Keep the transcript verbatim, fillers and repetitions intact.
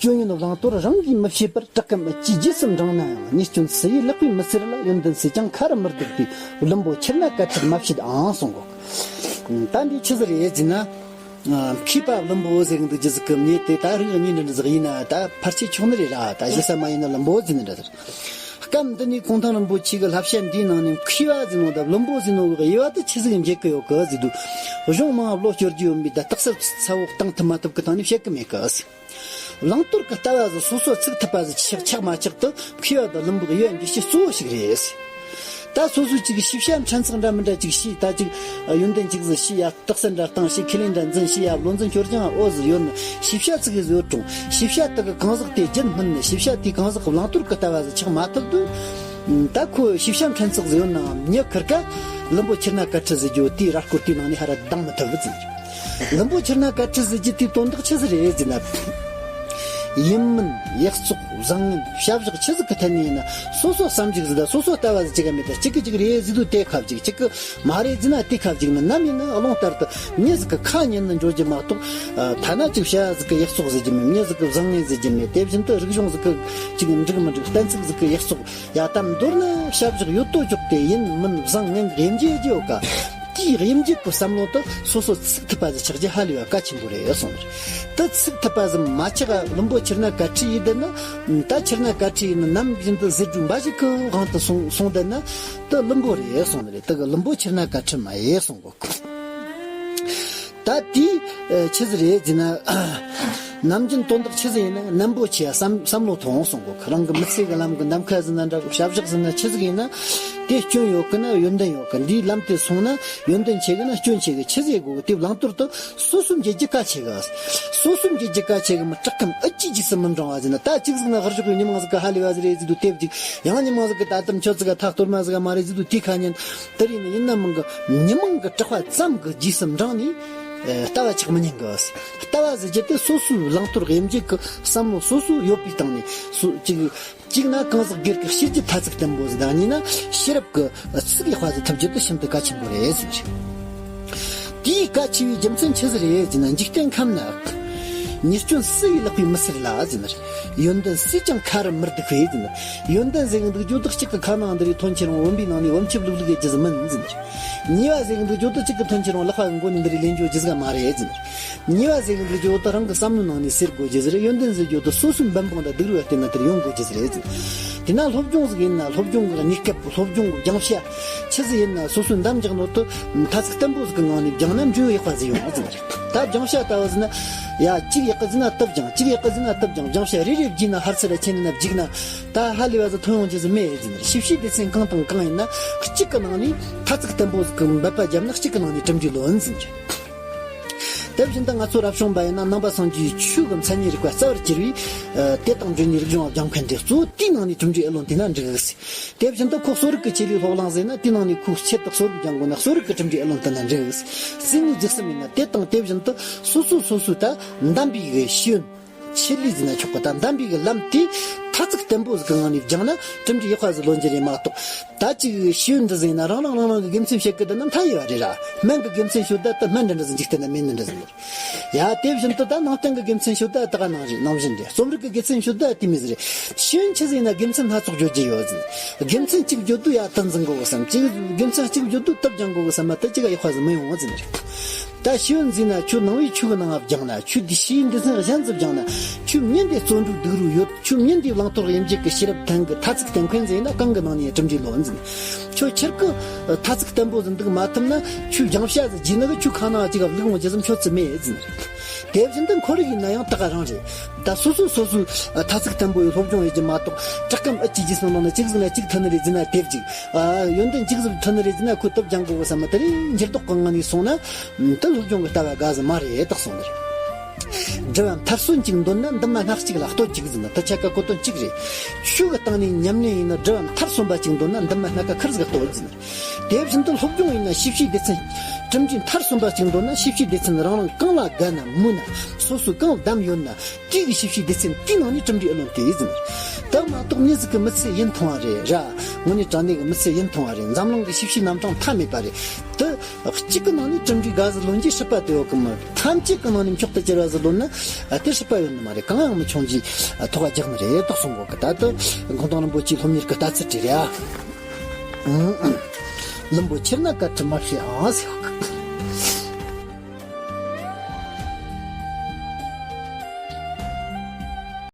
སྐྱོན་ཡོན་བླང་དོར་རང་གིས་མི་ཤེས་པར། དྲག་གམ་ཨུ་ཅིས་རྗེས་སུ་འབྲངས་ན་ཡང་། ཉེས་སྐྱོན་སུ་ཡིས་ལེགས་པས་མི་སེལ་ལ། ཡོན་ཏན་སུས་ཀྱང་ཁ་རུ་མི་བསྡུ་བའི། བླུན་པོ་ཁྱེར་ན་བཀའ་ཁྲིར་མ་བྱེད་ཨང་གསུང་གོ། ད་འདི་ཆི་ཟིག་རེད་ཟེར་ན། ཨ། མཁས་པ་བླུན་པོ་ཟེར་གི་འདུག་རྒྱུ་ཟིག་གི་མྱི་དེ་ད་རིགས་གཉིས་འདྲ་འདྲ་ཟིག་ཡིན་ན་ད་ཕལ་ཆེར་ཆོག་ནི་རེད་ར། ད་གཞི་ས་མ་ཡིན་ན་བླུན་པོ་ཟེར་ནི་འདྲ་ཟེར། སྐབས་འདི་ནས་གུང་ཐང་རིན་པོ་ཆེ་གི་བསླབ་བྱ་འདིའི་ནང་ནས་མཁས་པ་ཟེར་ནོ་དང་བླུན་པོ་ཟེར་ནོ་གི་དབྱེ་བ་དེ་ཆི་ཟིག་འབྱེད་གི་ཡོད་གི་ཟེར་དུས། གཞུང་མང་བ་བློ་སྐྱོར་རྒྱུ་ཡོད་མེད་དང་རྟགས་གསལ་གསལ་བོ་བཏང་ཐུབ་མ་ཐུབ་གི་སྟེང་ནས་བཤད་གི་མེད་གི། བླང་དོར་གི་ལྟ་བ་ཟིག་སོ་སོ་ཚུགས་ཐུབ་པ་ཟིག་ཆགས་ཆགས་མ་ཆགས་དེ་མཁས་པ་དང་བླུན་པོ་གི་དབྱེ་བ་འབྱེད་བྱེད་གཙོ་བོ་ཞིག་རེད། ད་སོ་སོ་ཅིག་ཤེས་བྱ་ཕྲན་ཚེགས་འདྲ་མི་འདྲ་ཅིག་ཤེས། ད་ཅིག་ཡོན་ཏན་ཅིག་ཟིག་ཤེས་ཡ། རྟགས་གསལ་འདྲ་བཏང་ཤེས། ཁས་ལེན་འདྲ་འཛིན་ཤེས་ཡ། བློ་འཛིན་སྐྱོར་སྦྱང་འོ་ཟིག་ཡོད་ན། ཤེས་བྱ་ཅིག་ཟིག་ཡོད་རུང་ཤེས་བྱ་དེ་གི་གང་ཟག་དེ་རྒྱུད་སྨིན་ནས་ཤེས་བྱ་དེའི་གང་ཟག་གི་བླང་དོར་གི་ལྟ་བ་ཟིག་ཆགས་མ་ཐུབ་དུས། ད་ཁོ་ཤེས་བྱ་ཕྲན་ཚེགས་ཟིག་ཡོད་ནའང་མྱི་ཁེར་ཀ་བླུན་པོ་ཁྱེར་ན་བཀའ་ཁྲིད་ཟེར་རྒྱུ་དེའི་ར་སྐོར་དེའི་ནང་ནས་ཧ་ར་ལྡང་མི་ཐུབ་ཟེར། བླུན་པོ་ཁྱེར་ན་བཀའ་ཁྲིད་ཟེར་རྒྱུ་དེའི་དོན་དག་ཆི་ཟིག་རེད་ཟེར་ན། ཡིན་མིན་ཡག་བཙོག་བཟང་ངན་བྱ་བཞག་ཆི་ཟིག་གི་ཐད་ནས་ཡིན་ན། སོ་སོ་བསམ་གཞིག་ཟིག་དང་སོ་སོ་ལྟ་བ་ཟིག་གཅིག་ག་མེད་དང་གཅིག་གི་གཅིག་རེད་ཟེར་དུས་དེ་ཁ་གཅིག་གཅིག་གི་མ་རེད་ཟེར་ན་དེ་ཁ་གཅིག་ནི་ནམ་ཡིན་ན་རླུང་ལྟར་དུ་མྱི་ཟིག་གི་ཁ་ཉན་ནི་འཇོག་རྒྱུ་མ་གཏོགས། ཐ་ན་ཅིག་བྱ་ཟིག་གི་ཡག་བཙོག་ཟེར་རྒྱུ་མེད། མྱི་ཟིག་གི་བཟང་ངན་ཟེར་རྒྱུ་མེད། དེ་བཞིན་དུ་རིག་གཞུང་ཟིག་གི་ཅིག་འགྲིག་མི་འགྲིག་གཏན་ཚིགས་ཟིག་གི་ཡག་བཙོག་ཡ་ད་མདོར་ན་བྱ་བཞག་ཡོད་དོ་ཅོག་དེ་ཡིན་མིན་བཟང་ངན་དབྱེ་འབྱེད་རྒྱུ་ཡོད་ཀ། དེའི་དབྱེ་འབྱེད་ཀྱི་བསམ་བློ་དེ་སོ་སོ་ཚུགས་ཐུབ་པ་ཟིག་ཆགས་རྒྱུ་ཧ་ལས་པ་གལ་ཆེན་པོ་རེད་གསུངས་ནས། དེ་ཚུགས་ཐུབ་པ་ཟིག་མ་ཆགས་བླུན་པོ་ཁྱེར་ན་བཀའ་ཁྲིད་ཡིན་བསྡད་ན། ད་ཁྱེར་ན་བཀའ་ཁྲིད་ཡིན་ན་ནམ་བཞིན་དུ་ཟེར་རྒྱུ་འབའ་ཞིག་གི་དབང་དུ་སོང་སོང་བསྡད་ན་དེ་བླུན་པོ་རེད་གསུངས་ནས་རེད། དེ་གི་བླུན་པོ་ཁྱེར་ན་བཀའ་ཁྲིད་མ་ཡིན་གསུང་གོ། ད་དེ་ཆི་ཟིག་རེད་ཟེར་ན། ནམ་རྒྱུན་དོན་དག་ཆི་ཟིག་ཡིན་ན་རྣམ་པོ་ཆེ་བསམ་བསམ་བློ་ཐོངས་གསུང་གོ། རང་གི་མི་ཚེ་གི་ལམ་གི་འདམ་ཁ་ཟིག་ན་འདྲ་གི། བྱ་བཞག་ཟིག་ན་ཆི་ཟིག་ཡིན་ན། དེ་སྐྱོན་ཡོད་གི་ན་ཡོན་ཏན་ཡོད་གི། འདིའི་ལམ་དེ་སོང་ན་ཡོན་ཏན་ཆེ་གི་ན་སྐྱོན་ཆེ་གི། ཆི་ཟིག་དགོས་གི། དེ་བླང་དོར་དུ་སོ་སོ་འབྱེད་རྒྱུ་གལ་ཆེ་གི། སོ་སོ་འབྱེད་རྒྱུ་གལ་ཆེ་གི་མི་དྲག་གམ་ཨུ་ཅི་རྗེས་སུ་མི་འབྲང་བ་ཟེར་ན། ད་གཅིག་ཟིག་ན་ཧར་ཞོག་གི་མྱི་མང་ཟིག་གི་ཧ་ལས་པ་ཟིག་རེད་ཟེར་དུས་དེབ་ཅིག་ཡང་མྱི་མང་ཟིག་གི་ད་ལྟ་མཆོད་ཟིག་ག་ཐག་གཏོར་མ་ཟིག་ག་མ་རེད་ཟེར་དུས་དེ་ཁ་ཉན། དེ་རིང་ནི་ཡིན་ན་མིན་གི་མྱི་མང་གི་དྲག་པ་ཙམ་གི་རྗེས་སུ་འབྲངས་ནས་ལྟ་བ་ཆགས་མི་ཉན་གི། ལྟ་བ་ཟེར་རྒྱུ་དེ་སོ་སོའི་བླང་དོར་དབྱེ་འབྱེད་ཀྱི་བསམ་བློ་སོ་སོ་ཡོད་པའི་སྟེང་ནས་སུ་གཅིག་གཅིག་ན་གང་ཟག་སྒེར་གྱི་ཤེས་རྒྱུད་ཐ་ཚིག་བརྟན་པོ་ཟིག་དང་། གཉིས་ན་ཤེས་རབ་ཀྱི་ཚིག་ཡག་པ་ཟིག་ཐུབ་རྒྱུ་དེ་ཤིན་ཏུ་གལ་ཆེན་པོ་རེད་ཟེར། དེའི་གལ་ཆེ་བའི་རྒྱུ་མཚན་ཆི་ཟིག་རེད་ཟེར་ན། འཇིག་རྟེན་ཁམས་ན་ཉེས་སྐྱོན་སུ་ཡིས་ལེགས་པས་མི་སེལ་ལ་ཟེར་ན། ཡོན་ཏན་སུས་ཀྱང་ཁ་རུ་མི་བསྡུ་བས་ཟེར་ན། ཡོན་ཏན་ཟེར་གི་འདུག་རྒྱུ་དག་གཅིག་གི་ཁ་ནང་འདི་རེད་ཐོན་ཁྱེར་རུང་བུམ་པའི་ནང་ནས་བུམ་ཆུ་བླུགས་བླུགས་ཡེ་རྒྱུ་ཟིག་མིན་ཟེར་ན། ཉེས་པ་ཟེར་གི་འདུག་རྒྱུ་དག་གཅིག་གི་ཐོན་ཁྱེར་རུང་ལག་པ་གི་མགོ་ནས་འདི་རེད་ལེན་རྒྱུ་རྒྱུ་ཟིག་མ་རེད་ཟེར་ན། ཉེས་པ་ཟེར་གི་འདུག་རྒྱུ་དག་རང་གི་བསམ་བློའི་ནང་ནས་སེལ་དགོས་རྒྱུ་ཟིག་རེད། ཡོན་ཏན་ཟེར་རྒྱུ་དག་སོ་སོའི་འབད་འབུངས་དང་སྡུག་རུས་བསྟེན་ན་དེར་ཡོང་དགོས་རྒྱུ་ཟིག་རེད་ཟེར་ན། དེ་ན་སློབ་སྦྱོང་ཟིག་ཡིན་ན་སློབ་སྦྱོང་གི་གནས་སྐབས། སློབ་སྦྱོང་གི་སྦྱང་བྱ་ཆི་ཟིག་ཡིན་ན་སོ་སོའི་འདམ་རྒྱག་ནོ་དེ་ཐ་ཚིག་བརྟན་པོ་ཟིག་གི་ངང་ནས་སྦྱངས་ན་འབྲས་བུ་ཡག་པ་ཟིག་ཡོང་ཟེར་ན་རེད། ད་སྦྱང་བྱ་ལྟ་བུ་ཟིན་ན། ཡ་གཅིག་ཡག་གི་ཟིན་ན་དེ་སྦྱང་། གཅིག་ཡག་གི་ཟིན་ན་དེ་སྦྱང་། སྦྱང་བྱ་རེ་རེ་བརྒྱུད་ན་ཧར་ཚུར་ར་ཁྱེར་ནས་ན་བརྒྱུད་ན་ད་ཧ་ལས་པ་ཟིག་ཐོན་ཡོང་རྒྱུ་ཟིག་མེད་ཟེར་ན་རེད། ཤེས་བྱའི་སྡེ་ཚན་གང་དང་གང་ཡིན་ན་གཅིག་གི་ནང་ནས་ཐ་ཚིག་བརྟན་པོ་ཟིག་གི་འབད་པ་བརྒྱབ་ན་གཅིག་གི་ནང་ནས་གྲུབ་འབྲས་ལོན་ཟེར་ན་རེད། དེ་བཞིན་དུ་ང་ཚོ་རབ་བྱུང་པ་ཡིན་ན་ནང་པ་སངས་རྒྱས་ཆོས་ཀྱི་མཚན་ཉིད་རིག་པ་རྩ་བར་གྱུར་པའི་དེ་དང་འབྲེལ་ནས་རིག་གཞུང་སྦྱང་མཁན་དེ་གཙོ་བོ་དེའི་ནང་ནས་གྲུབ་འབྲས་ཨེ་ལོན་དེ་ན་འགྲིག་གི་ཟེར། དེ་བཞིན་དུ་ཁོ་གསོ་རིག་གི་ཆེད་ལས་སློབ་གླིང་ཟེར་ན་དེའི་ནང་ནས་ཁོ་ཆེད་དུ་གསོ་རིག་སྦྱང་དགོས་ན་གསོ་རིག་གི་གྲུབ་འབྲས་ཨེ་ལོན་དེ་ན་འགྲིག་གི་ཟེར། རྩེད་མོའི་རྩེ་གསུམ་ཡིན་ན་དེ་དང་དེ་བཞིན་དུ་སོ་སོ་སོ་སོའི་ད་འདམ་པའི་གི་ཤེས་ཡོན་ཆེད་ལས་ཟེར་ན་ཆོག་གི། ད་འདམ་པའི་གི་ལམ་དེ་ཐ་ཚིག་བརྟན་པོ་ཟིག་གི་ངང་ནས་སྦྱངས་ན་གྲུབ་འབྲས་ཡག་པ་ཟིག་ལོན་རྒྱུ་རེད་མ་གཏོགས། ད་ཅིག་ཤེས་ཡོན་འདི་ཟིན་ན་རང་རང་རང་རང་གི་དགེ་མཚན་བཤད་གི་འདི་ན་མཐའ་ཡས་པ་རེད་ར། སྨན་གི་དགེ་མཚན་ཤོད་ད་ད་སྨན་འདྲ་འདྲ་ཟིག་འཇིག་རྟེན་ན་མེད་ནི་འདྲ་ཟིག་ཡོད། ཡ་དེ་བཞིན་དུ་ད་ནང་བསྟན་གི་དགེ་མཚན་ཤོད་ད་ད་ག་ནང་བཞིན་ནང་བཞིན་རེད། རྩོམ་རིག་གི་དགེ་མཚན་ཤོད་ད་དེ་མི་ཟིག་རེད། ཤེས་ཡོན་ཆི་ཟིན་ན་དགེ་མཚན་སྣ་ཚོགས་བརྗོད་རྒྱུ་ཡོད་ཟིན། དགེ་མཚན་གཅིག་བརྗོད་དུས་ཡ་དེ་འཛིན་དགོས་གི་བསམ། གཅིག་དགེ་མཚན་གཅིག་བརྗོད་དུས་དེ་སྦྱང་དགོས་གི་བསམ་མ་ད་ཅིག་ག་ཡག་པ་ཟིག་མི་ཡོང་ཟིན་རེད། ད་ཤེས་ཡོན་འཛིན་ན་ཁྱོད་ནང་པའི་ཆོས་གི་ནང་ང་སྦྱངས་ན། ཁྱོད་འདི་ཤེས་ཡོན་འདི་ཚན་གཞན་ཟིག་སྦྱངས་ན། ཁྱོད་མྱི་འདི་བརྩོན་འགྲུས་སྡུག་རུ་ཡོད། ཁྱོད་མྱི་འདི་བླང་དོར་དབྱེ་འབྱེད་ཀྱི་ཤེས་རབ་ཐང་གི་ཐ་ཚིག་བརྟན་མཁན་ཟིག་ཡིན་ན་གང་གི་ནང་ནས་གྲུབ་འབྲས་ལོན་ཟིན། ཁྱོད་ཁྱེར་གི་ཐ་ཚིག་བརྟན་པོ་ཟིག་འདུག་མ་ཐུབ་ན་ཁྱོད་སྦྱང་བྱ་ཟིག་བགྱིས་ན་གི་ཁྱོད་ཁ་ནང་ཅིག་ག་བླུག་འོང་རྒྱུ་ཟིག་ཁྱོད་ཚོད་མེད་ཟིན། དེ་བཞིན་དུ་ཁོར་ཡུག་ཡིན་ན་ཡང་ད་ག་རང་རེད། ད་སོ་སོ་སོ་སོའི་ཐ་ཚིག་བརྟན་པོ་ཡི་སློབ་སྦྱོང་ཡེད་རྒྱུ་མ་གཏོགས་དྲག་གམ་ཨུ་ཅི་རྗེས་སུ་འབྲངས་ན་གཅིག་ཟིག་ན་གཅིག་ཐུབ་ནི་རེད་ཟེར་ན་དེབ་ཅིག་ཨ་ཡོན་ཏན་གཅིག་ཟིག་ཐོན་ནི་རེད་ཟེར་ན་ཁོ་དེབ་སྦྱང་དགོས་གི་བསམ་མ་དེ་རིང་འགྱུར་ལྡོག་གི་ངང་ནས་སོང་ན་དེ་སློབ་སྦྱོང་གི་ལྟ་བ་དགའ་ཟིག་མ་རེད་དག་སོང་ནི་རེད། སྒྲུབ་པ་མཐར་སོན་ཅིག་འདོད་ན་འདབ་མ་སྣ་གཅིག་ལ་གཏོད་ཅིག་ཟེར་ན་དེ་ཆ་ག་གོ་དོན་གཅིག་རེད། ཆོས་གི་སྟེང་ནས་ཉམས་ལེན་ཡིན་ན་སྒྲུབ་པ་མཐར་སོན་པ་ཅིག་འདོད་ན་འདབ་མ་སྣ་ཁ་ཁུར་ཟིག་གཏོད་ཟེར་ན། དེ་བཞིན་དུ་སློབ་སྦྱོང་ཡིན་ན་ཤེས་བྱའི་སྡེ་ཚན་ གྲུབ་འབྲས་མཐར་སོན་པ་གཅིག་འདོད་ན། ཤེས་བྱའི་སྡེ་ཚན་རང་རང་གང་ལ་དགའ་ན་མོས་ན། སོ་སོས་གང་བདམས་ཡོད་ན། དེའི་གི་ཤེས་བྱའི་སྡེ་ཚན་དེའི་ནང་ནས་གྲུབ་འབྲས་ཨུ་ལོན་དེ་ཟིན། ད་མ་གཏོགས་མྱི་ཟིག་གི་མི་ཚེ་ཡུན་ཐུང་བ་རེད་ར། དངོས་གནས་དྲང་གནས་ཀྱི་མི་ཚེ་ཡུན་ཐུང་བ་རེད། འཛམ་གླིང་གི་ཤེས་བྱའི་རྣམ་གྲངས་མཐའ་མེད་པ་རེད། དེ་གཅིག་གི་ནང་ནས་གྲུབ་འབྲས་དགའ་ཟིག་ལོན་རྒྱུའི་སྲིད་པ་དེ་ཡོད་གི་མ་རེད། ཐམས་ཅད་ཀྱི་ནང་ནས་མཆོག་ཏུ་གྱུར་བ་ཟིག་ལོན་ན། ཨ། དེ་སྲིད་པ་ཡོད་ནི་མ་རེད། གང་ཡང་མི་འཁྱོངས་རྒྱུའི་ཐོག་རྒྱག་ནི་རེད། དོགས་སོང་གོ་གི། ད་ལྟ་གུང་ཐང་རིན་པོ་ཆེའི་སློབ་གཉེར་གྱི་ལྟ་ཚུལ་དེ་རེད་ཨ། ལུམ་བུ་ཁྱེར་ན་བཀའ་ཁྲིད་མ་བྱེད་ཨང་ཟེར་གི།